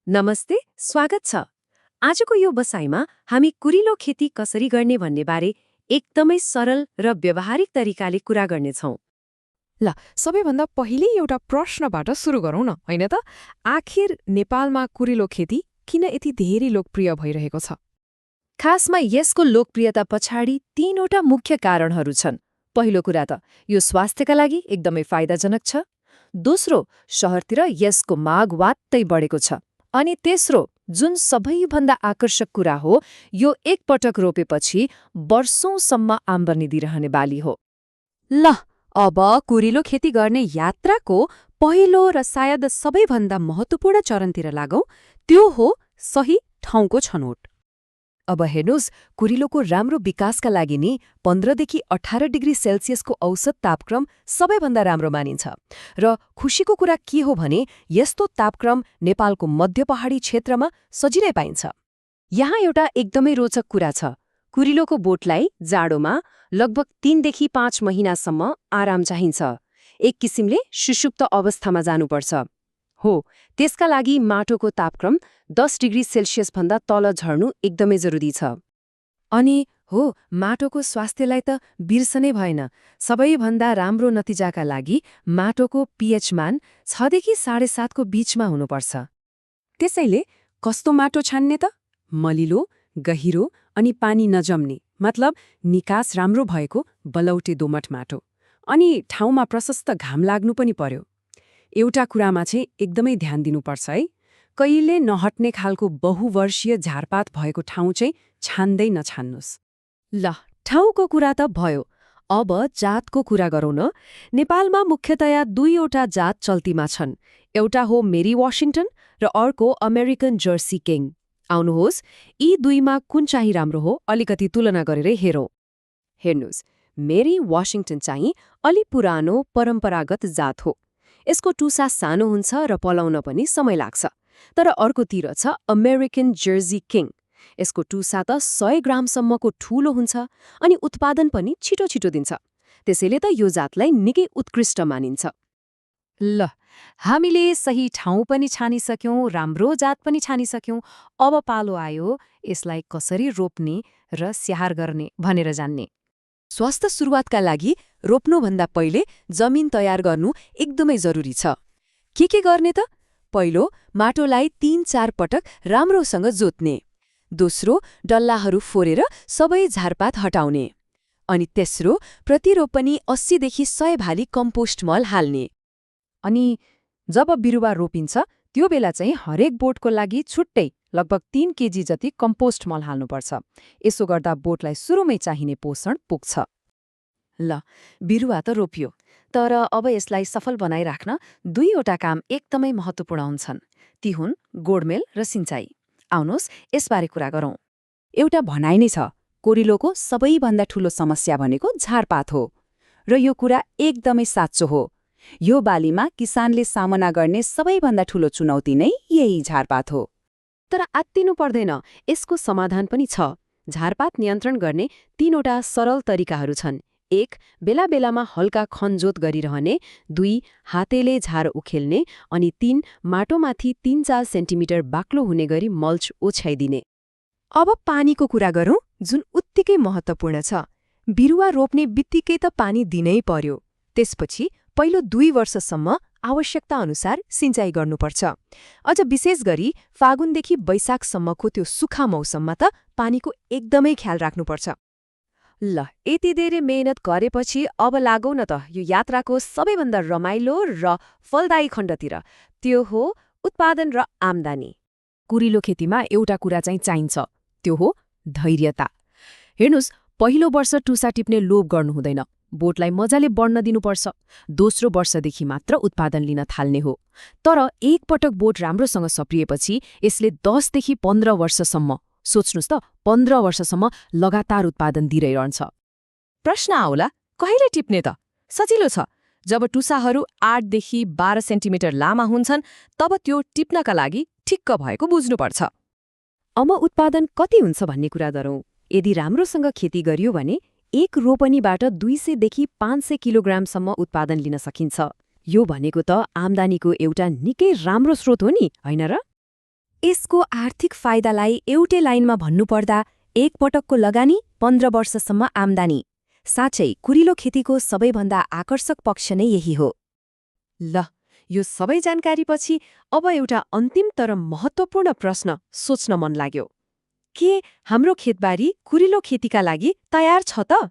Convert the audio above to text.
नमस्ते, स्वागत छ। आजको यो बसाइमा हामी कुरिलो खेती कसरी गर्ने भन्ने बारे एकदमै सरल र व्यावहारिक तरिकाले कुरा गर्नेछौँ। ल सबैभन्दा पहिले एउटा प्रश्नबाट सुरु गरौँ न, होइन त? आखिर नेपालमा कुरिलो खेती किन यति धेरै लोकप्रिय भइरहेको छ? खासमा यसको लोकप्रियता पछाडि तीनवटा मुख्य कारणहरू छन्। पहिलो कुरा त यो स्वास्थ्यका लागि एकदमै फाइदाजनक छ। दोस्रो, शहरतिर यसको माग वात्तै बढेको छ। अनि तेस्रो, जुन सबैभन्दा आकर्षक कुरा हो, यो एकपटक रोपेपछि वर्षौंसम्म आम्दानी दिइरहने बाली हो। ल अब कुरिलो खेती गर्ने यात्राको पहिलो र सायद सबैभन्दा महत्त्वपूर्ण चरणतिर लागौं, त्यो हो सही ठाउँको छनौट। अब हेर्नुहोस्, कुरिलोको राम्रो विकासका लागि नि 15 देखि 18 डिग्री सेल्सियसको औसत तापक्रम सबैभन्दा राम्रो मानिन्छ। र खुशीको कुरा के हो भने यस्तो तापक्रम नेपालको मध्य पहाडी क्षेत्रमा सजिलै पाइन्छ। यहाँ एउटा एकदमै रोचक कुरा छ। कुरिलोको बोटलाई जाडोमा लगभग 3 देखि 5 महिनासम्म आराम चाहिन्छ। एक किसिमले सुषुप्त अवस्थामा जानुपर्छ। हो, त्यसका लागि माटोको तापक्रम 10 डिग्री सेल्सियसभन्दा तल झर्नु एकदमै जरुरी छ। अनि हो, माटोको स्वास्थ्यलाई त बिर्सनै भएन। सबैभन्दा राम्रो नतिजाका लागि माटोको पीएच मान 6 देखि 7.5 को बीचमा हुनुपर्छ। त्यसैले कस्तो माटो छान्ने त? मलिलो, गहिरो अनि पानी नजम्ने, मतलब निकास राम्रो भएको बलौटे दोमट माटो। अनि ठाउँमा प्रशस्त घाम लाग्नु पनि पर्यो। एउटा कुरामा चाहिँ एकदमै ध्यान दिनुपर्छ है। कहिले नहट्ने खालको बहुवर्षीय झारपात भएको ठाउँ चाहिँ छान्दै नछान्नुहोस्। ल, ठाउँको कुरा त भयो। अब जातको कुरा गरौँ न। नेपालमा मुख्यतया दुईवटा जात चल्तीमा छन्। एउटा हो मेरी वाशिंटन र अर्को अमेरिकन जर्सी किङ। आउनुहोस्, यी दुईमा कुन चाहिँ राम्रो हो अलिकति तुलना गरेरै हेरौँ। हेर्नुहोस्, मेरी वाशिंटन चाहिँ अलि पुरानो परम्परागत जात हो। यसको टुसा सानो हुन्छ र पलाउन पनि समय लाग्छ। तर अर्कोतिर छ अमेरिकन जर्सी किङ। यसको टुसा त 100 ग्रामसम्मको ठूलो हुन्छ अनि उत्पादन पनि छिटो छिटो दिन्छ। त्यसैले त यो जातलाई निकै उत्कृष्ट मानिन्छ। ल, हामीले सही ठाउँ पनि छानिसक्यौँ, राम्रो जात पनि छानिसक्यौँ। अब पालो आयो यसलाई कसरी रोप्ने र स्याहार गर्ने भनेर जान्ने। स्वस्थ सुरुवातका लागि रोप्नुभन्दा पहिले जमिन तयार गर्नु एकदमै जरुरी छ। के गर्ने त? पहिलो, माटोलाई 3-4 पटक राम्रोसँग जोत्ने। दोस्रो, डल्लाहरू फोरेर सबै झारपात हटाउने। अनि तेस्रो, प्रतिरोपनी 80 देखि 100 भाली कम्पोस्ट मल हाल्ने। अनि जब बिरुवा रोपिन्छ त्यो बेला चाहिँ हरेक बोटको लागि छुट्टै लगभग 3 केजी जति कम्पोस्ट मल हाल्नुपर्छ। यसो गर्दा बोटलाई सुरुमै चाहिने पोषण पुग्छ। ल, बिरुवा त रोपियो, तर अब यसलाई सफल बनाइराख्न दुईवटा काम एकदमै महत्त्वपूर्ण हुन्छन्। ती हुन् गोडमेल र सिँचाइ। आउनुहोस्, यसबारे कुरा गरौँ। एउटा भनाइ नै छ, कोरिलोको सबैभन्दा ठूलो समस्या भनेको झारपात हो। र यो कुरा एकदमै साँचो हो। यो बालीमा किसानले सामना गर्ने सबैभन्दा ठूलो चुनौती नै यही झारपात हो। तर आत्तिनु पर्दैन, यसको समाधान पनि छ। झारपात नियन्त्रण गर्ने 3वटा सरल तरिकाहरू छन्। 1. बेला बेलामा हल्का खनजोत गरिरहने। 2. हातेले झार उखेल्ने। अनि 3. माटोमाथि 3-4 सेन्टिमिटर बाक्लो हुने गरी मल्च ओछ्याइदिने। अब पानीको कुरा गरौँ, जुन उत्तिकै महत्त्वपूर्ण छ। बिरुवा रोप्ने बित्तिकै त पानी दिनै पर्यो। त्यसपछि पहिलो 2 वर्षसम्म आवश्यकता अनुसार सिँचाइ गर्नुपर्छ। अझ विशेष गरी फागुनदेखि वैशाखसम्मको त्यो सुक्खा मौसममा त पानीको एकदमै ख्याल राख्नुपर्छ। ल, यति धेरै मेहनत गरेपछि अब लागौँ न त यो यात्राको सबैभन्दा रमाइलो र फलदायी खण्डतिर। त्यो हो उत्पादन र आम्दानी। कुरिलो खेतीमा एउटा कुरा चाहिँ चाहिन्छ, त्यो हो धैर्यता। हेर्नुहोस्, पहिलो वर्ष टुसा टिप्ने लोभ गर्नु हुँदैन। बोटलाई मजाले बढ्न दिनुपर्छ। दोस्रो वर्षदेखि मात्र उत्पादन लिन थाल्ने हो। तर एकपटक बोट राम्रोसँग सप्रिएपछि यसले 10 देखि 15 वर्षसम्म, सोच्नुस् त, 15 वर्षसम्म लगातार उत्पादन दिइरहन्छ। प्रश्न आउला, कहिले टिप्ने त? सजिलो छ। जब टुसाहरू 8 देखि 12 सेन्टिमिटर लामा हुन्छन्, तब त्यो टिप्नका लागि ठिक्क भएको बुझ्नुपर्छ। अब उत्पादन कति हुन्छ भन्ने कुरा गरौँ। यदि राम्रोसँग खेती गरियो भने एक रोपनीबाट 200 देखि 500 किलोग्रामसम्म उत्पादन लिन सकिन्छ। यो भनेको त आम्दानीको एउटा निकै राम्रो स्रोत हो नि, होइन र? यसको आर्थिक फाइदालाई एउटै लाइनमा भन्नुपर्दा एक पटकको लगानी 15 वर्षसम्म आम्दानी। साँच्चै कुरिलो खेतीको सबैभन्दा आकर्षक पक्ष नै यही हो। ल, यो सबै जानकारीपछि अब एउटा अन्तिम तर महत्त्वपूर्ण प्रश्न सोच्न मन लाग्यो। के हाम्रो खेतबारी कुरिलो खेतीका लागि तयार छ त?